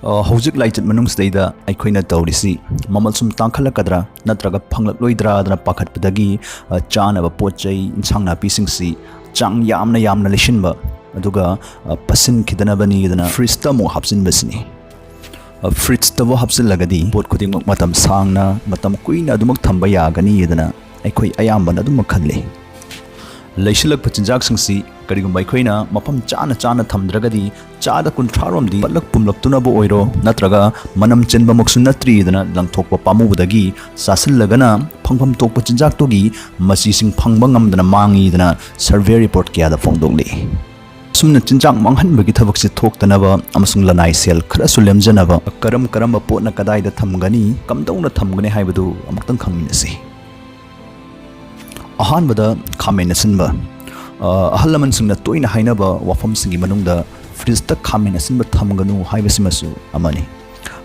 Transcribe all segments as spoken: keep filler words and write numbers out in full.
ꯑ, ꯍꯧꯖꯤꯛ ꯂꯥꯏꯆꯠ ꯃꯅꯨꯡꯁꯤꯗꯩꯗ ꯑꯩꯈꯣꯏꯅ ꯇꯧꯔꯤꯁꯤ ꯃꯃꯜ ꯁꯨꯝ ꯇꯥꯡꯈꯠꯂꯛꯀꯗ꯭ꯔꯥ ꯅꯠꯇ꯭ꯔꯒ ꯐꯪꯂꯛꯂꯣꯏꯗ꯭ꯔꯥꯗꯅ ꯄꯥꯈꯠꯄꯗꯒꯤ, ꯑ, ꯆꯥꯅꯕ ꯄꯣꯠ ꯆꯩ, ꯏꯟꯁꯥꯡ ꯅꯥꯄꯤꯁꯤꯡꯁꯤ ꯆꯥꯡ ꯌꯥꯝꯅ ꯌꯥꯝꯅ ꯂꯩꯁꯤꯟꯕ, ꯑꯗꯨꯒ, ꯑ, ꯄꯠꯁꯤꯟꯈꯤꯗꯅꯕꯅꯤꯗꯅ ꯐ꯭ꯔꯤꯖꯇ ꯑꯃꯨꯛ ꯍꯥꯞꯆꯤꯟꯕꯁꯤꯅꯤ꯫ ꯑ, ꯐ꯭ꯔꯤꯖꯇꯕꯨ ꯍꯥꯞꯆꯤꯜꯂꯒꯗꯤ ꯄꯣꯠ ꯈꯨꯗꯤꯡꯃꯛ ꯃꯇꯝ ꯁꯥꯡꯅ, ꯃꯇꯝ ꯀꯨꯏꯅ ꯑꯗꯨꯃꯛ ꯊꯝꯕ ꯌꯥꯒꯅꯤꯗꯅ ꯑꯩꯈꯣꯏ ꯑꯌꯥꯝꯕꯅ ꯑꯗꯨꯃꯛ ꯈꯜꯂꯤ꯫ ꯂꯩꯁꯤꯜꯂꯛꯄ ꯆꯤꯟꯖꯥꯛꯁꯤꯡꯁꯤ ꯀꯔꯤꯒꯨꯝꯕ ꯑꯩꯈꯣꯏꯅ ꯃꯐꯝ ꯆꯥꯅ ꯆꯥꯅ ꯊꯝꯗ꯭ꯔꯒꯗꯤ, ꯆꯥꯗ ꯀꯨꯟꯊ꯭ꯔꯥ ꯔꯣꯝꯗꯤ ꯄꯠꯂꯛ ꯄꯨꯝꯂꯛꯇꯨꯅꯕꯨ ꯑꯣꯏꯔꯣ, ꯅꯠꯇ꯭ꯔꯒ ꯃꯅꯝ ꯆꯦꯟꯕꯃꯛꯁꯨ ꯅꯠꯇ꯭ꯔꯤꯗꯅ ꯂꯪꯊꯣꯛꯄ ꯄꯥꯝꯃꯨꯕꯗꯒꯤ ꯆꯥꯁꯤꯜꯂꯒꯅ ꯐꯪꯐꯝ ꯊꯣꯛꯄ ꯆꯤꯟꯖꯥꯛꯇꯨꯒꯤ ꯃꯆꯤꯁꯤꯡ ꯐꯪꯕ ꯉꯝꯗꯅ ꯃꯥꯡꯉꯤꯗꯅ ꯁꯔꯚꯦ ꯔꯤꯄꯣꯔꯠ ꯀꯌꯥꯗ ꯐꯣꯡꯗꯣꯛꯂꯤ꯫ ꯑꯁꯨꯝꯅ ꯆꯤꯟꯖꯥꯛ ꯃꯥꯡꯍꯟꯕꯒꯤ ꯊꯕꯛꯁꯦ ꯊꯣꯛꯇꯅꯕ ꯑꯃꯁꯨꯡ ꯂꯅꯥꯏ ꯁꯦꯜ ꯈꯔꯁꯨ ꯂꯦꯝꯖꯅꯕ ꯀꯔꯝ ꯀꯔꯝꯕ ꯄꯣꯠꯅ ꯀꯗꯥꯏꯗ ꯊꯝꯒꯅꯤ, ꯀꯝꯗꯧꯅ ꯊꯝꯒꯅꯤ ꯍꯥꯏꯕꯗꯨ ꯑꯃꯨꯛꯇꯪ ꯈꯪꯃꯤꯟꯅꯁꯤ꯫ ꯑꯍꯥꯟꯕꯗ, ꯈꯥꯃꯦꯟ ꯑꯁꯤꯟꯕ꯫ ꯑ, ꯑꯍꯜ ꯂꯃꯟꯁꯤꯡꯅ ꯇꯣꯏꯅ ꯍꯥꯏꯅꯕ ꯋꯥꯐꯝꯁꯤꯡꯒꯤ ꯃꯅꯨꯡꯗ ꯐ꯭ꯔꯤꯖꯇ ꯈꯥꯃꯦꯟ ꯑꯁꯤꯟꯕ ꯊꯝꯒꯅꯨ ꯍꯥꯏꯕꯁꯤꯃꯁꯨ ꯑꯃꯅꯤ꯫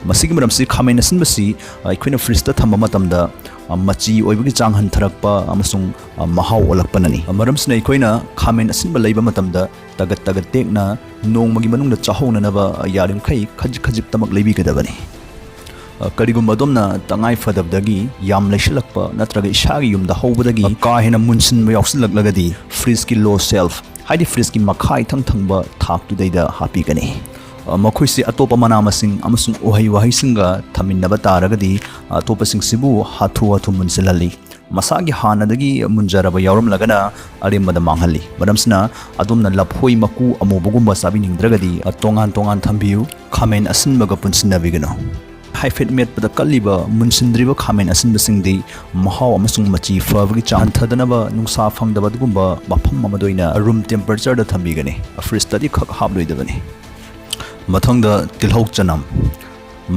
ꯃꯁꯤꯒꯤ ꯃꯔꯝꯁꯤ, ꯈꯥꯃꯦꯟ ꯑꯁꯤꯟꯕꯁꯤ, ꯑ, ꯑꯩꯈꯣꯏꯅ ꯐ꯭ꯔꯤꯖꯇ ꯊꯝꯕ ꯃꯇꯝꯗ, ꯑ, ꯃꯆꯤ ꯑꯣꯏꯕꯒꯤ ꯆꯥꯡ ꯍꯟꯊꯔꯛꯄ ꯑꯃꯁꯨꯡ, ꯑ, ꯃꯍꯥꯎ ꯑꯣꯜꯂꯛꯄꯅꯅꯤ꯫ ꯃꯔꯝꯁꯤꯅ ꯑꯩꯈꯣꯏꯅ ꯈꯥꯃꯦꯟ ꯑꯁꯤꯟꯕ ꯂꯩꯕ ꯃꯇꯝꯗ ꯇꯒꯠ ꯇꯒꯠ ꯇꯦꯛꯅ ꯅꯣꯡꯃꯒꯤ ꯃꯅꯨꯡꯗ ꯆꯥꯍꯧꯅꯅꯕ ꯌꯥꯔꯤꯃꯈꯩ ꯈꯖꯤꯛ ꯈꯖꯤꯛꯇꯃꯛ ꯂꯩꯕꯤꯒꯗꯕꯅꯤ꯫ ꯑ, ꯀꯔꯤꯒꯨꯝꯕ ꯑꯗꯣꯝꯅ ꯇꯉꯥꯏ ꯐꯗꯕꯗꯒꯤ ꯌꯥꯝ ꯂꯩꯁꯤꯜꯂꯛꯄ ꯅꯠꯇ꯭ꯔꯒ ꯏꯁꯥꯒꯤ ꯌꯨꯝꯗ ꯍꯧꯕꯗꯒꯤ ꯀꯥ ꯍꯦꯟꯅ ꯃꯨꯟꯁꯤꯟꯕ ꯌꯥꯎꯁꯤꯜꯂꯛꯂꯒꯗꯤ, ꯐ꯭ꯔꯤꯖꯀꯤ ꯂꯣ ꯁꯦꯜꯐ, ꯍꯥꯏꯗꯤ ꯐ꯭ꯔꯤꯖꯀꯤ ꯃꯈꯥ ꯏꯊꯪ ꯊꯪꯕ ꯊꯥꯛꯇꯨꯗꯩꯗ ꯍꯥꯞꯄꯤꯒꯅꯤ꯫ ꯑ, ꯃꯈꯣꯏꯁꯤ ꯑꯇꯣꯞꯄ ꯃꯅꯥ ꯃꯁꯤꯡ ꯑꯃꯁꯨꯡ ꯎꯍꯩ ꯋꯥꯍꯩꯁꯤꯡꯒ ꯊꯝꯃꯤꯟꯅꯕ ꯇꯥꯔꯒꯗꯤ, ꯑꯇꯣꯞꯄꯁꯤꯡꯁꯤꯕꯨ ꯍꯥꯊꯨ ꯍꯥꯊꯨ ꯃꯨꯟꯁꯤꯜꯍꯜꯂꯤ꯫ ꯃꯁꯥꯒꯤ ꯍꯥꯟꯅꯗꯒꯤ ꯃꯨꯟꯖꯔꯕ ꯌꯥꯎꯔꯝꯂꯒꯅ ꯑꯔꯦꯝꯕꯗ ꯃꯥꯡꯍꯜꯂꯤ꯫ ꯃꯔꯝꯁꯤꯅ, ꯑꯗꯣꯝꯅ ꯂꯐꯣꯏ ꯃꯀꯨ ꯑꯃꯨꯕꯒꯨꯝꯕ ꯆꯥꯕꯤꯅꯤꯡꯗ꯭ꯔꯒꯗꯤ, ꯑ, ꯇꯣꯉꯥꯟ ꯇꯣꯉꯥꯟ ꯊꯝꯕꯤꯌꯨ꯫ ꯈꯥꯃꯦꯟ ꯑꯁꯤꯟꯕꯒ ꯄꯨꯟꯁꯤꯟꯅꯕꯤꯒꯅꯨ꯫ ꯍꯥꯏꯐꯦꯠ ꯃꯦꯠꯄꯗ ꯀꯜꯂꯤꯕ ꯃꯨꯟꯁꯤꯟꯗ꯭ꯔꯤꯕ ꯈꯥꯃꯦꯟ ꯑꯁꯤꯟꯕꯁꯤꯡꯗꯤ ꯃꯍꯥꯎ ꯑꯃꯁꯨꯡ ꯃꯆꯤ ꯐꯕꯒꯤ ꯆꯥꯡ ꯍꯟꯊꯗꯅꯕ ꯅꯨꯡꯁꯥ ꯐꯪꯗꯕ ꯑꯗꯨꯒꯨꯝꯕ ꯃꯐꯝ ꯑꯃꯗ ꯑꯣꯏꯅ ꯔꯨꯝ ꯇꯦꯝꯄꯔꯦꯆꯔꯗ ꯊꯝꯕꯤꯒꯅꯤ꯫ ꯐ꯭ꯔꯤꯖꯇꯗꯤ ꯈꯛ ꯍꯥꯞꯂꯣꯏꯗꯕꯅꯤ꯫ ꯃꯊꯪꯗ, ꯇꯤꯜꯍꯧ ꯆꯅꯝ꯫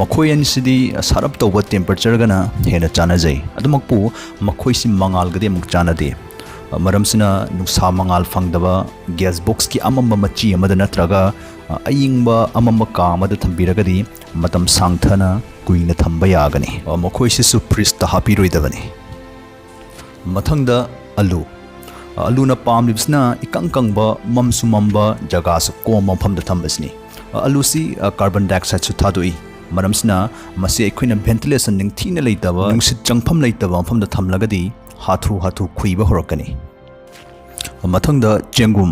ꯃꯈꯣꯏ ꯑꯅꯤꯁꯤꯗꯤ ꯁꯥꯔꯞ ꯇꯧꯕ ꯇꯦꯝꯄꯔꯦꯆꯔꯒꯅ ꯍꯦꯟꯅ ꯆꯥꯟꯅꯖꯩ꯫ ꯑꯗꯨꯃꯛꯄꯨ, ꯃꯈꯣꯏꯁꯤ ꯃꯉꯥꯜꯒꯗꯤ ꯑꯃꯨꯛ ꯆꯥꯟꯅꯗꯦ꯫ ꯃꯔꯝꯁꯤꯅ, ꯅꯨꯡꯁꯥ ꯃꯉꯥꯜ ꯐꯪꯗꯕ ꯒ꯭ꯌꯥꯁ ꯕꯣꯛꯁꯀꯤ ꯑꯃꯝꯕ ꯃꯆꯤ ꯑꯃꯗ ꯅꯠꯇ꯭ꯔꯒ ꯑꯏꯪꯕ ꯑꯃꯝꯕ ꯀꯥ ꯑꯃꯗ ꯊꯝꯕꯤꯔꯒꯗꯤ ꯃꯇꯝ ꯁꯥꯡꯊꯅ ꯀꯨꯏꯅ ꯊꯝꯕ ꯌꯥꯒꯅꯤ꯫ ꯃꯈꯣꯏꯁꯤꯁꯨ ꯐ꯭ꯔꯤꯖꯇ ꯍꯥꯞꯄꯤꯔꯣꯏꯗꯕꯅꯤ꯫ ꯃꯊꯪꯗ, ꯑꯂꯨ꯫ ꯑꯂꯨꯅ ꯄꯥꯝꯂꯤꯕꯁꯤꯅ ꯏꯀꯪ ꯀꯪꯕ, ꯃꯝꯁꯨ ꯃꯝꯕ, ꯖꯒꯥꯁꯨ ꯀꯣꯝꯕ ꯃꯐꯝꯗ ꯊꯝꯕꯁꯤꯅꯤ꯫ ꯑꯂꯨꯁꯤ ꯀꯥꯔꯕꯟ ꯗꯥꯏꯑꯣꯛꯁꯥꯏꯗꯁꯨ ꯊꯥꯗꯣꯛꯏ꯫ ꯃꯔꯝꯁꯤꯅ ꯃꯁꯤ ꯑꯩꯈꯣꯏꯅ ꯚꯦꯟꯇꯤꯂꯦꯁꯟ ꯅꯤꯡꯊꯤꯅ ꯂꯩꯇꯕ, ꯅꯨꯡꯁꯤꯠ ꯆꯪꯐꯝ ꯂꯩꯇꯕ ꯃꯐꯝꯗ ꯊꯝꯂꯒꯗꯤ ꯍꯥꯊꯨ ꯍꯥꯊꯨ ꯈꯨꯏꯕ ꯍꯧꯔꯛꯀꯅꯤ꯫ ꯃꯊꯪꯗ ꯆꯦꯡꯒꯨꯝ꯫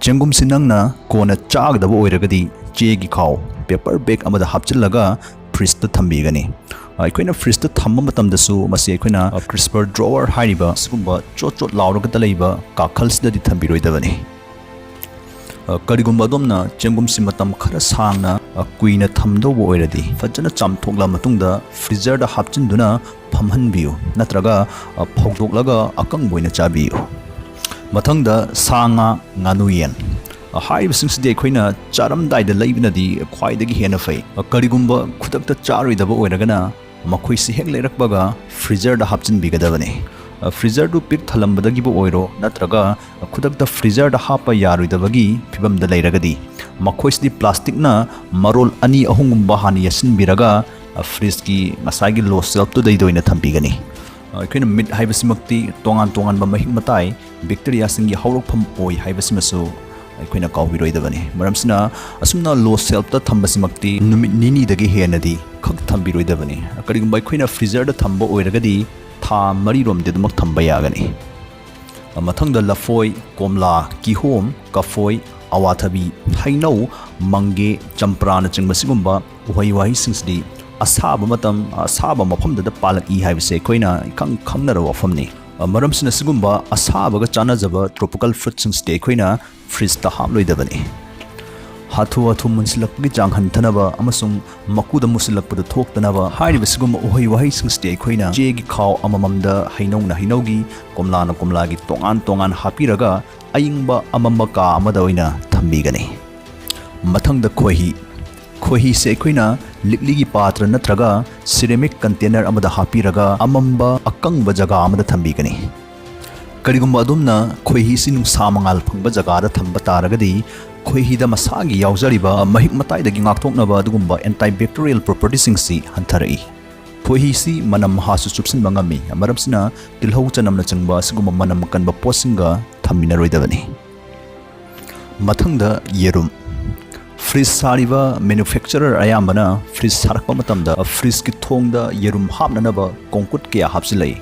ꯆꯦꯡꯒꯨꯝꯁꯤ ꯅꯪꯅ ꯀꯣꯟꯅ ꯆꯥꯒꯗꯕ ꯑꯣꯏꯔꯒꯗꯤ ꯆꯦꯒꯤ ꯈꯥꯎ, ꯄꯦꯄꯔ ꯕꯦꯒ ꯑꯃꯗ ꯍꯥꯞꯆꯤꯜꯂꯒ ꯐ꯭ꯔꯤꯖꯇ ꯊꯝꯕꯤꯒꯅꯤ꯫ ꯑꯩꯈꯣꯏꯅ ꯐ꯭ꯔꯤꯖꯇ ꯊꯝꯕ ꯃꯇꯝꯗꯁꯨ ꯃꯁꯤ ꯑꯩꯈꯣꯏꯅ ꯀ꯭ꯔꯤꯁꯄꯔ ꯗ꯭ꯔꯣꯋꯔ ꯍꯥꯏꯔꯤꯕ ꯁꯤꯒꯨꯝꯕ ꯆꯣꯠ ꯆꯣꯠ ꯂꯥꯎꯔꯒꯇ ꯂꯩꯕ ꯀꯥꯈꯜꯁꯤꯗꯗꯤ ꯊꯝꯕꯤꯔꯣꯏꯗꯕꯅꯤ꯫ ꯀꯔꯤꯒꯨꯝꯕ ꯑꯗꯣꯝꯅ ꯆꯦꯡꯒꯨꯝꯁꯤ ꯃꯇꯝ ꯈꯔ ꯁꯥꯡꯅ, ꯀꯨꯏꯅ ꯊꯝꯗꯧꯕ ꯑꯣꯏꯔꯗꯤ, ꯐꯖꯅ ꯆꯥꯝꯊꯣꯛꯂ ꯃꯇꯨꯡꯗ ꯐ꯭ꯔꯤꯖꯔꯗ ꯍꯥꯞꯆꯤꯟꯗꯨꯅ ꯐꯝꯍꯟꯕꯤꯌꯨ, ꯅꯠꯇ꯭ꯔꯒ ꯐꯧꯗꯣꯛꯂꯒ ꯑꯀꯪꯕ ꯑꯣꯏꯅ ꯆꯥꯕꯤꯌꯨ꯫ ꯃꯊꯪꯗ ꯁꯥ ꯉꯥ, ꯉꯥꯅꯨ ꯌꯦꯟ꯫ ꯍꯥꯏꯔꯤꯕꯁꯤꯡꯁꯤꯗꯤ ꯑꯩꯈꯣꯏꯅ ꯆꯥꯔꯝꯗꯥꯏꯗ ꯂꯩꯕꯅꯗꯤ ꯈ꯭ꯋꯥꯏꯗꯒꯤ ꯍꯦꯟꯅ ꯐꯩ꯫ ꯀꯔꯤꯒꯨꯝꯕ ꯈꯨꯗꯛꯇ ꯆꯥꯔꯣꯏꯗꯕ ꯑꯣꯏꯔꯒꯅ ꯃꯈꯣꯏꯁꯤ ꯍꯦꯛ ꯂꯩꯔꯛꯄꯒ ꯐ꯭ꯔꯤꯖꯔꯗ ꯍꯥꯞꯆꯤꯟꯕꯤꯒꯗꯕꯅꯤ꯫ ꯐ꯭ꯔꯤꯖꯔꯗꯨ ꯄꯤꯛ ꯊꯜꯂꯝꯕꯗꯒꯤꯕꯨ ꯑꯣꯏꯔꯣ, ꯅꯠꯇ꯭ꯔꯒ ꯈꯨꯗꯛꯇ ꯐ꯭ꯔꯤꯖꯔꯗ ꯍꯥꯞꯄ ꯌꯥꯔꯣꯏꯗꯕꯒꯤ ꯐꯤꯕꯝꯗ ꯂꯩꯔꯒꯗꯤ, ꯃꯈꯣꯏꯁꯤꯗꯤ ꯄ꯭ꯂꯥꯁꯇꯤꯛꯅ ꯃꯔꯣꯜ ꯑꯅꯤ ꯑꯍꯨꯝꯒꯨꯝꯕ ꯍꯥꯟꯅ ꯌꯦꯠꯁꯤꯟꯕꯤꯔꯒ ꯐ꯭ꯔꯤꯖꯀꯤ ꯉꯁꯥꯏꯒꯤ ꯂꯣ ꯁꯦꯜꯐꯇꯨꯗꯩꯗ ꯑꯣꯏꯅ ꯊꯝꯕꯤꯒꯅꯤ꯫ ꯑꯩꯈꯣꯏꯅ ꯃꯤꯠ ꯍꯥꯏꯕꯁꯤꯃꯛꯇꯤ ꯇꯣꯉꯥꯟ ꯇꯣꯉꯥꯟꯕ ꯃꯍꯤꯛ ꯃꯇꯥꯏ, ꯕꯦꯛꯇꯦꯔꯤꯌꯥꯁꯤꯡꯒꯤ ꯍꯧꯔꯛꯐꯝ ꯑꯣꯏ ꯍꯥꯏꯕꯁꯤꯃꯁꯨ ꯑꯩꯈꯣꯏꯅ ꯀꯥꯎꯕꯤꯔꯣꯏꯗꯕꯅꯤ꯫ ꯃꯔꯝꯁꯤꯅ ꯑꯁꯨꯝꯅ ꯂꯣ ꯁꯦꯜꯐꯇ ꯊꯝꯕꯁꯤꯃꯛꯇꯤ ꯅꯨꯃꯤꯠ ꯅꯤꯅꯤꯗꯒꯤ ꯍꯦꯟꯅꯗꯤ ꯈꯛ ꯊꯝꯕꯤꯔꯣꯏꯗꯕꯅꯤ꯫ ꯀꯔꯤꯒꯨꯝꯕ ꯑꯩꯈꯣꯏꯅ ꯐ꯭ꯔꯤꯖꯔꯗ ꯊꯝꯕ ꯑꯣꯏꯔꯒꯗꯤ ꯊꯥ ꯃꯔꯤꯔꯣꯝꯗꯤ ꯑꯗꯨꯃꯛ ꯊꯝꯕ ꯌꯥꯒꯅꯤ꯫ ꯃꯊꯪꯗ ꯂꯐꯣꯏ, ꯀꯣꯝꯂꯥ, ꯀꯤꯍꯣꯝ, ꯀꯐꯣꯏ, ꯑꯋꯥꯊꯕꯤ, ꯍꯩꯅꯧ, ꯃꯪꯒꯦ, ꯆꯝꯄ꯭ꯔꯥꯅꯆꯤꯡꯕ ꯁꯤꯒꯨꯝꯕ ꯎꯍꯩ ꯋꯥꯍꯩꯁꯤꯡꯁꯤꯗꯤ ꯑꯁꯥꯕ ꯃꯇꯝ, ꯑꯁꯥꯕ ꯃꯐꯝꯗꯨꯗ ꯄꯥꯜꯂꯛꯏ ꯍꯥꯏꯕꯁꯦ ꯑꯩꯈꯣꯏꯅ ꯏꯈꯪ ꯈꯪꯅꯔꯕ ꯋꯥꯐꯝꯅꯤ꯫ ꯃꯔꯝꯁꯤꯅ ꯁꯤꯒꯨꯝꯕ ꯑꯁꯥꯕꯒ ꯆꯥꯟꯅꯖꯕ ꯇ꯭ꯔꯣꯄꯤꯀꯦꯜ ꯐ꯭ꯔꯨꯠꯁꯤꯡꯁꯤꯗꯤ ꯑꯩꯈꯣꯏꯅ ꯐ꯭ꯔꯤꯖꯇ ꯍꯥꯞꯂꯣꯏꯗꯕꯅꯤ꯫ ꯍꯥꯊꯨ ꯍꯥꯊꯨ ꯃꯨꯟꯁꯤꯜꯂꯛꯄꯒꯤ ꯆꯥꯡ ꯍꯟꯊꯅꯕ ꯑꯃꯁꯨꯡ ꯃꯀꯨꯗ ꯃꯨꯁꯤꯜꯂꯛꯄꯗꯨ ꯊꯣꯛꯇꯅꯕ ꯍꯥꯏꯔꯤꯕ ꯁꯤꯒꯨꯝꯕ ꯎꯍꯩ ꯋꯥꯍꯩꯁꯤꯡꯁꯤꯗꯤ ꯑꯩꯈꯣꯏꯅ ꯆꯦꯒꯤ ꯈꯥꯎ ꯑꯃꯃꯝꯗ ꯍꯩꯅꯧꯅ ꯍꯩꯅꯧꯒꯤ, ꯀꯣꯝꯂꯥꯅ ꯀꯣꯝꯂꯥꯒꯤ ꯇꯣꯉꯥꯟ ꯇꯣꯉꯥꯟ ꯍꯥꯞꯄꯤꯔꯒ ꯑꯏꯪꯕ ꯑꯃꯝꯕ ꯀꯥ ꯑꯃꯗ ꯑꯣꯏꯅ ꯊꯝꯕꯤꯒꯅꯤ꯫ ꯃꯊꯪꯗ ꯈꯣꯏꯍꯤ꯫ ꯈꯣꯏꯍꯤꯁꯦ ꯑꯩꯈꯣꯏꯅ ꯂꯤꯛꯂꯤꯒꯤ ꯄꯥꯇ꯭ꯔ ꯅꯠꯇ꯭ꯔꯒ ꯁꯤꯔꯦꯃꯤꯛ ꯀꯟꯇꯦꯅꯔ ꯑꯃꯗ ꯍꯥꯞꯄꯤꯔꯒ ꯑꯃꯝꯕ ꯑꯀꯪꯕ ꯖꯒꯥ ꯑꯃꯗ ꯊꯝꯕꯤꯒꯅꯤ꯫ ꯀꯔꯤꯒꯨꯝꯕ ꯑꯗꯣꯝꯅ ꯈꯣꯏꯍꯤꯁꯤ ꯅꯨꯡꯁꯥ ꯃꯉꯥꯜ ꯐꯪꯕ ꯖꯒꯥꯗ ꯊꯝꯕ ꯇꯥꯔꯒꯗꯤ, ꯈꯣꯏꯍꯤꯗ ꯃꯁꯥꯒꯤ ꯌꯥꯎꯖꯔꯤꯕ ꯃꯍꯤꯛ ꯃꯇꯥꯏꯗꯒꯤ ꯉꯥꯛꯊꯣꯛꯅꯕ ꯑꯗꯨꯒꯨꯝꯕ antibacterial propertyꯁꯤꯡꯁꯤ ꯍꯟꯊꯔꯛꯏ꯫ ꯈꯣꯏꯍꯤꯁꯤ ꯃꯅꯝ ꯃꯍꯥꯁꯨ ꯆꯨꯞꯁꯤꯟꯕ ꯉꯝꯃꯤ, ꯃꯔꯝꯁꯤꯅ ꯇꯤꯜꯍꯧ ꯆꯅꯝꯅꯆꯤꯡꯕ ꯑꯁꯤꯒꯨꯝꯕ ꯃꯅꯝ ꯀꯟꯕ ꯄꯣꯠꯁꯤꯡꯒ ꯊꯝꯃꯤꯟꯅꯔꯣꯏꯗꯕꯅꯤ꯫ ꯃꯊꯪꯗ ꯌꯦꯔꯨꯝ꯫ ꯐ꯭ꯔꯤꯖ ꯁꯥꯔꯤꯕ ꯃꯦꯅꯨꯐꯦꯛꯆꯔꯔ ꯑꯌꯥꯝꯕꯅ ꯐ꯭ꯔꯤꯖ ꯁꯥꯔꯛꯄ ꯃꯇꯝꯗ ꯐ꯭ꯔꯤꯖꯀꯤ ꯊꯣꯡꯗ ꯌꯦꯔꯨꯝ ꯍꯥꯞꯅꯅꯕ ꯀꯣꯡꯀꯨꯠ ꯀꯌꯥ ꯍꯥꯞꯆꯤꯜꯂꯛꯏ꯫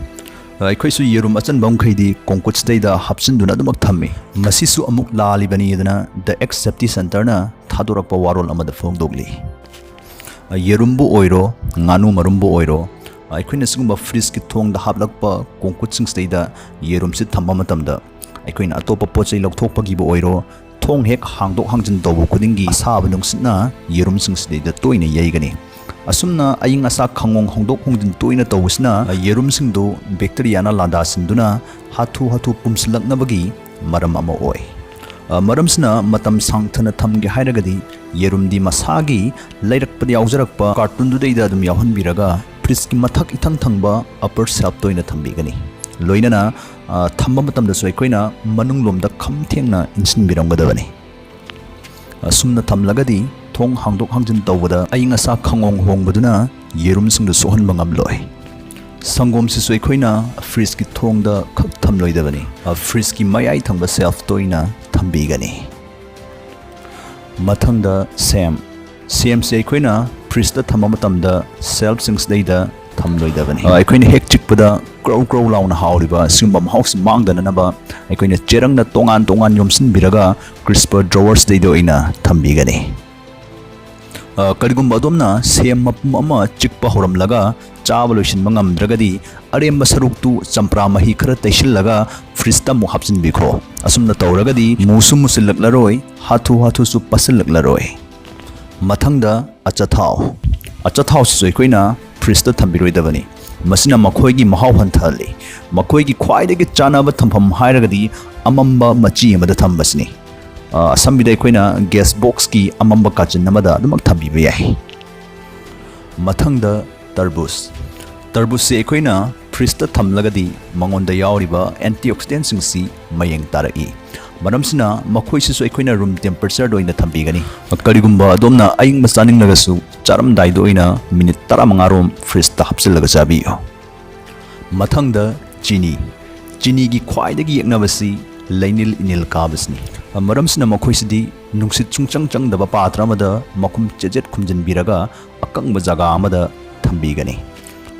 ꯑꯩꯈꯣꯏꯁꯨ ꯌꯦꯔꯨꯝ ꯑꯆꯟꯕ ꯃꯈꯩꯗꯤ ꯀꯣꯡꯀꯨꯠꯁꯤꯗꯩꯗ ꯍꯥꯞꯆꯤꯟꯗꯨꯅ ꯑꯗꯨꯃꯛ ꯊꯝꯃꯤ꯫ ꯃꯁꯤꯁꯨ ꯑꯃꯨꯛ ꯂꯥꯜꯂꯤꯕꯅꯤꯗꯅ The X Safety Centerꯅ ꯊꯥꯗꯣꯔꯛꯄ ꯋꯥꯔꯣꯜ ꯑꯃꯗ ꯐꯣꯡꯗꯣꯛꯂꯤ꯫ ꯌꯦꯔꯨꯝꯕꯨ ꯑꯣꯏꯔꯣ, ꯉꯥꯅꯨ ꯃꯔꯨꯝꯕꯨ ꯑꯣꯏꯔꯣ, ꯑꯩꯈꯣꯏꯅ ꯁꯤꯒꯨꯝꯕ ꯐ꯭ꯔꯤꯖꯀꯤ ꯊꯣꯡꯗ ꯍꯥꯞꯂꯛꯄ ꯀꯣꯡꯀꯨꯠꯁꯤꯡꯁꯤꯗꯩꯗ ꯌꯦꯔꯨꯝꯁꯤ ꯊꯝꯕ ꯃꯇꯝꯗ, ꯑꯩꯈꯣꯏꯅ ꯑꯇꯣꯞꯄ ꯄꯣꯠ ꯆꯩ ꯂꯧꯊꯣꯛꯄꯒꯤꯕꯨ ꯑꯣꯏꯔꯣ, ꯊꯣꯡ ꯍꯦꯛ ꯍꯥꯡꯗꯣꯛ ꯍꯥꯡꯖꯤꯟ ꯇꯧꯕ ꯈꯨꯗꯤꯡꯒꯤ ꯑꯁꯥꯕ ꯅꯨꯡꯁꯤꯠꯅ ꯌꯦꯔꯨꯝꯁꯤꯡꯁꯤꯗꯩꯗ ꯇꯣꯏꯅ ꯌꯩꯒꯅꯤ꯫ ꯑꯁꯨꯝꯅ ꯑꯏꯪ ꯑꯁꯥ ꯈꯪꯍꯣꯡ ꯍꯣꯡꯗꯣꯛ ꯍꯣꯡꯖꯤꯟ ꯇꯣꯏꯅ ꯇꯧꯕꯁꯤꯅ ꯌꯦꯔꯨꯝꯁꯤꯡꯗꯨ ꯕꯦꯛꯇꯤꯔꯤꯌꯥꯅ ꯂꯥꯟꯗꯥꯁꯤꯟꯗꯨꯅ ꯍꯥꯊꯨ ꯍꯥꯊꯨ ꯄꯨꯝꯁꯤꯜꯂꯛꯅꯕꯒꯤ ꯃꯔꯝ ꯑꯃ ꯑꯣꯏ꯫ ꯑ, ꯃꯔꯝꯁꯤꯅ ꯃꯇꯝ ꯁꯥꯡꯊꯅ ꯊꯝꯒꯦ ꯍꯥꯏꯔꯒꯗꯤ ꯌꯦꯔꯨꯝꯗꯤ ꯃꯁꯥꯒꯤ ꯂꯩꯔꯛꯄꯗ ꯌꯥꯎꯖꯔꯛꯄ ꯀꯥꯔꯇꯨꯟꯗꯨꯗꯩꯗ ꯑꯗꯨꯝ ꯌꯥꯎꯍꯟꯕꯤꯔꯒ ꯐ꯭ꯔꯤꯖꯀꯤ ꯃꯊꯛ ꯏꯊꯪ ꯊꯪꯕ ꯑꯄꯔ ꯁꯦꯜꯐꯇ ꯑꯣꯏꯅ ꯊꯝꯕꯤꯒꯅꯤ꯫ ꯂꯣꯏꯅꯅ, ꯑ, ꯊꯝꯕ ꯃꯇꯝꯗꯁꯨ ꯑꯩꯈꯣꯏꯅ ꯃꯅꯨꯡꯂꯣꯝꯗ ꯈꯝ ꯊꯦꯡꯅ ꯏꯟꯁꯤꯟꯕꯤꯔꯝꯒꯗꯕꯅꯤ꯫ ꯑꯁꯨꯝꯅ ꯊꯝꯂꯒꯗꯤ ꯊꯣꯡ ꯍꯥꯡꯗꯣꯛ ꯍꯥꯡꯖꯤꯟ ꯇꯧꯕꯗ ꯑꯏꯪ ꯑꯁꯥ ꯈꯪꯍꯣꯡ ꯍꯣꯡꯕꯗꯨꯅ ꯌꯦꯔꯨꯝꯁꯤꯡꯗꯨ ꯁꯣꯛꯍꯟꯕ ꯉꯝꯂꯣꯏ꯫ ꯁꯪꯒꯣꯝꯁꯤꯁꯨ ꯑꯩꯈꯣꯏꯅ ꯐ꯭ꯔꯤꯖꯀꯤ ꯊꯣꯡꯗ ꯈꯛ ꯊꯝꯂꯣꯏꯗꯕꯅꯤ꯫ ꯑ, ꯐ꯭ꯔꯤꯖꯀꯤ ꯃꯌꯥꯏ ꯊꯪꯕ ꯁꯦꯜꯐꯇ ꯑꯣꯏꯅ ꯊꯝꯕꯤꯒꯅꯤ꯫ ꯃꯊꯪꯗ ꯁꯦꯝ꯫ ꯁꯦꯝꯁꯦ ꯑꯩꯈꯣꯏꯅ ꯐ꯭ꯔꯤꯖꯇ ꯊꯝꯕ ꯃꯇꯝꯗ ꯁꯦꯜꯐꯁꯤꯡꯁꯤꯗꯩꯗ ꯊꯝꯂꯣꯏꯗꯕꯅꯤ꯫ ꯑ, ꯑꯩꯈꯣꯏꯅ ꯍꯦꯛ ꯆꯤꯛꯄꯗ ꯀ꯭ꯔꯧ ꯀ꯭ꯔꯧ ꯂꯥꯎꯅ ꯍꯥꯎꯔꯤꯕ ꯑꯁꯤꯒꯨꯝꯕ ꯃꯍꯥꯎꯁꯤ ꯃꯥꯡꯗꯅꯅꯕ ꯑꯩꯈꯣꯏꯅ ꯆꯦꯔꯪꯅ ꯇꯣꯉꯥꯟ ꯇꯣꯉꯥꯟ ꯌꯣꯝꯁꯤꯟꯕꯤꯔꯒ ꯀ꯭ꯔꯤꯁꯄꯔ ꯗ꯭ꯔꯣꯋꯔꯁꯤꯗꯩꯗ ꯑꯣꯏꯅ ꯊꯝꯕꯤꯒꯅꯤ꯫ ꯑ, ꯀꯔꯤꯒꯨꯝꯕ ꯑꯗꯣꯝꯅ ꯁꯦꯝ ꯃꯄꯨꯝ ꯑꯃ ꯆꯤꯛꯄ ꯍꯧꯔꯝꯂꯒ ꯆꯥꯕ ꯂꯣꯏꯁꯤꯟꯕ ꯉꯝꯗ꯭ꯔꯒꯗꯤ, ꯑꯔꯦꯝꯕ ꯁꯔꯨꯛꯇꯨ ꯆꯝꯄ꯭ꯔꯥ ꯃꯍꯤ ꯈꯔ ꯇꯩꯁꯤꯜꯂꯒ ꯐ꯭ꯔꯤꯖꯇ ꯑꯃꯨꯛ ꯍꯥꯞꯆꯤꯟꯕꯤꯈꯣ꯫ ꯑꯁꯨꯝꯅ ꯇꯧꯔꯒꯗꯤ ꯃꯨꯁꯨ ꯃꯨꯁꯤꯜꯂꯛꯂꯔꯣꯏ, ꯍꯥꯊꯨ ꯍꯥꯊꯨꯁꯨ ꯄꯠꯁꯤꯜꯂꯛꯂꯔꯣꯏ꯫ ꯃꯊꯪꯗ ꯑꯆꯥꯊꯥꯎ꯫ ꯑꯆꯥꯊꯥꯎꯁꯤꯁꯨ ꯑꯩꯈꯣꯏꯅ ꯐ꯭ꯔꯤꯖꯇ ꯊꯝꯕꯤꯔꯣꯏꯗꯕꯅꯤ꯫ ꯃꯁꯤꯅ ꯃꯈꯣꯏꯒꯤ ꯃꯍꯥꯎ ꯍꯟꯊꯍꯜꯂꯤ꯫ ꯃꯈꯣꯏꯒꯤ ꯈ꯭ꯋꯥꯏꯗꯒꯤ ꯆꯥꯅꯕ ꯊꯝꯐꯝ ꯍꯥꯏꯔꯒꯗꯤ ꯑꯃꯝꯕ ꯃꯆꯤ ꯑꯃꯗ ꯊꯝꯕꯁꯤꯅꯤ꯫ ꯑ, ꯑꯁꯝꯕꯤꯗ ꯑꯩꯈꯣꯏꯅ ꯒ꯭ꯌꯥꯁ ꯕꯣꯛꯁꯀꯤ ꯑꯃꯝꯕ ꯀꯥꯆꯤꯟ ꯑꯃꯗ ꯑꯗꯨꯃꯛ ꯊꯝꯕꯤꯕ ꯌꯥꯏ꯫ ꯃꯊꯪꯗ ꯇꯔꯕꯨꯖ꯫ ꯇꯔꯕꯨꯖꯁꯤ ꯑꯩꯈꯣꯏꯅ ꯐ꯭ꯔꯤꯖꯇ ꯊꯝꯂꯒꯗꯤ ꯃꯉꯣꯟꯗ ꯌꯥꯎꯔꯤꯕ ꯑꯦꯟꯇꯤꯑꯣꯛꯁꯤꯗꯦꯟꯁꯤꯡꯁꯤ ꯃꯌꯦꯡ ꯇꯥꯔꯛꯏ꯫ ꯃꯔꯝꯁꯤꯅ ꯃꯈꯣꯏꯁꯤꯁꯨ ꯑꯩꯈꯣꯏꯅ ꯔꯨꯝ ꯇꯦꯝꯄꯔꯦꯆꯔꯗ ꯑꯣꯏꯅ ꯊꯝꯕꯤꯒꯅꯤ꯫ ꯀꯔꯤꯒꯨꯝꯕ ꯑꯗꯣꯝꯅ ꯑꯏꯪꯕ ꯆꯥꯅꯤꯡꯂꯒꯁꯨ ꯆꯥꯔꯝꯗꯥꯏꯗ ꯑꯣꯏꯅ ꯃꯤꯅꯤꯠ ꯇꯔꯥꯃꯉꯥ ꯔꯣꯝ ꯐ꯭ꯔꯤꯖꯇ ꯍꯥꯞꯆꯤꯜꯂꯒ ꯆꯥꯕꯤꯌꯨ꯫ ꯃꯊꯪꯗ ꯆꯤꯅꯤ꯫ ꯆꯤꯅꯤꯒꯤ ꯈ꯭ꯋꯥꯏꯗꯒꯤ ꯌꯦꯛꯅꯕꯁꯤ ꯂꯩꯅꯤꯜ ꯏꯅꯤꯜ ꯀꯥꯕꯁꯤꯅꯤ꯫ ꯃꯔꯝꯁꯤꯅ ꯃꯈꯣꯏꯁꯤꯗꯤ ꯅꯨꯡꯁꯤꯠ ꯁꯨꯡꯆꯪ ꯆꯪꯗꯕ ꯄꯥꯇ꯭ꯔ ꯑꯃꯗ ꯃꯈꯨꯝ ꯆꯦꯖꯦꯠ ꯈꯨꯝꯖꯤꯟꯕꯤꯔꯒ ꯑꯀꯪꯕ ꯖꯒꯥ ꯑꯃꯗ ꯊꯝꯕꯤꯒꯅꯤ꯫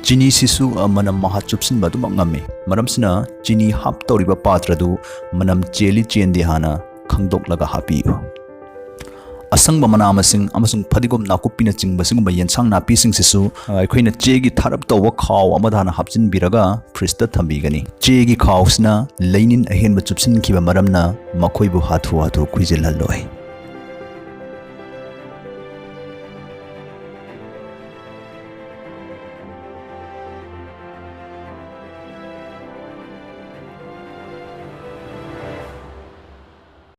ꯆꯤꯅꯤꯁꯤꯁꯨ ꯃꯅꯝ ꯃꯍꯥ ꯆꯨꯞꯁꯤꯟꯕ ꯑꯗꯨꯃꯛ ꯉꯝꯃꯤ꯫ ꯃꯔꯝꯁꯤꯅ ꯆꯤꯅꯤ ꯍꯥꯞꯇꯧꯔꯤꯕ ꯄꯥꯇ꯭ꯔꯗꯨ ꯃꯅꯝ ꯆꯦꯜꯂꯤ ꯆꯦꯟꯗꯦ ꯍꯥꯟꯅ ꯈꯪꯗꯣꯛꯂꯒ ꯍꯥꯞꯄꯤꯌꯨ꯫ ꯑꯁꯪꯕ ꯃꯅꯥ ꯃꯁꯤꯡ ꯑꯃꯁꯨꯡ ꯐꯗꯤꯒꯣꯝ ꯅꯥꯀꯨꯞꯄꯤꯅꯆꯤꯡꯕ ꯁꯤꯒꯨꯝꯕ ꯌꯦꯟꯁꯥꯡ ꯅꯥꯄꯤꯁꯤꯡꯁꯤꯁꯨ, ꯑ, ꯑꯩꯈꯣꯏꯅ ꯆꯦꯒꯤ ꯊꯥꯔꯞ ꯇꯧꯕ ꯈꯥꯎ ꯑꯃꯗ ꯍꯥꯟꯅ ꯍꯥꯞꯆꯤꯟꯕꯤꯔꯒ ꯐ꯭ꯔꯤꯖꯇ ꯊꯝꯕꯤꯒꯅꯤ꯫ ꯆꯦꯒꯤ ꯈꯥꯎꯁꯤꯅ ꯂꯩꯅꯤꯟ ꯑꯍꯦꯟꯕ ꯆꯨꯞꯁꯤꯟꯈꯤꯕ ꯃꯔꯝꯅ ꯃꯈꯣꯏꯕꯨ ꯍꯥꯊꯨ ꯍꯥꯊꯨ ꯈꯨꯏꯖꯤꯜꯍꯜꯂꯣꯏ꯫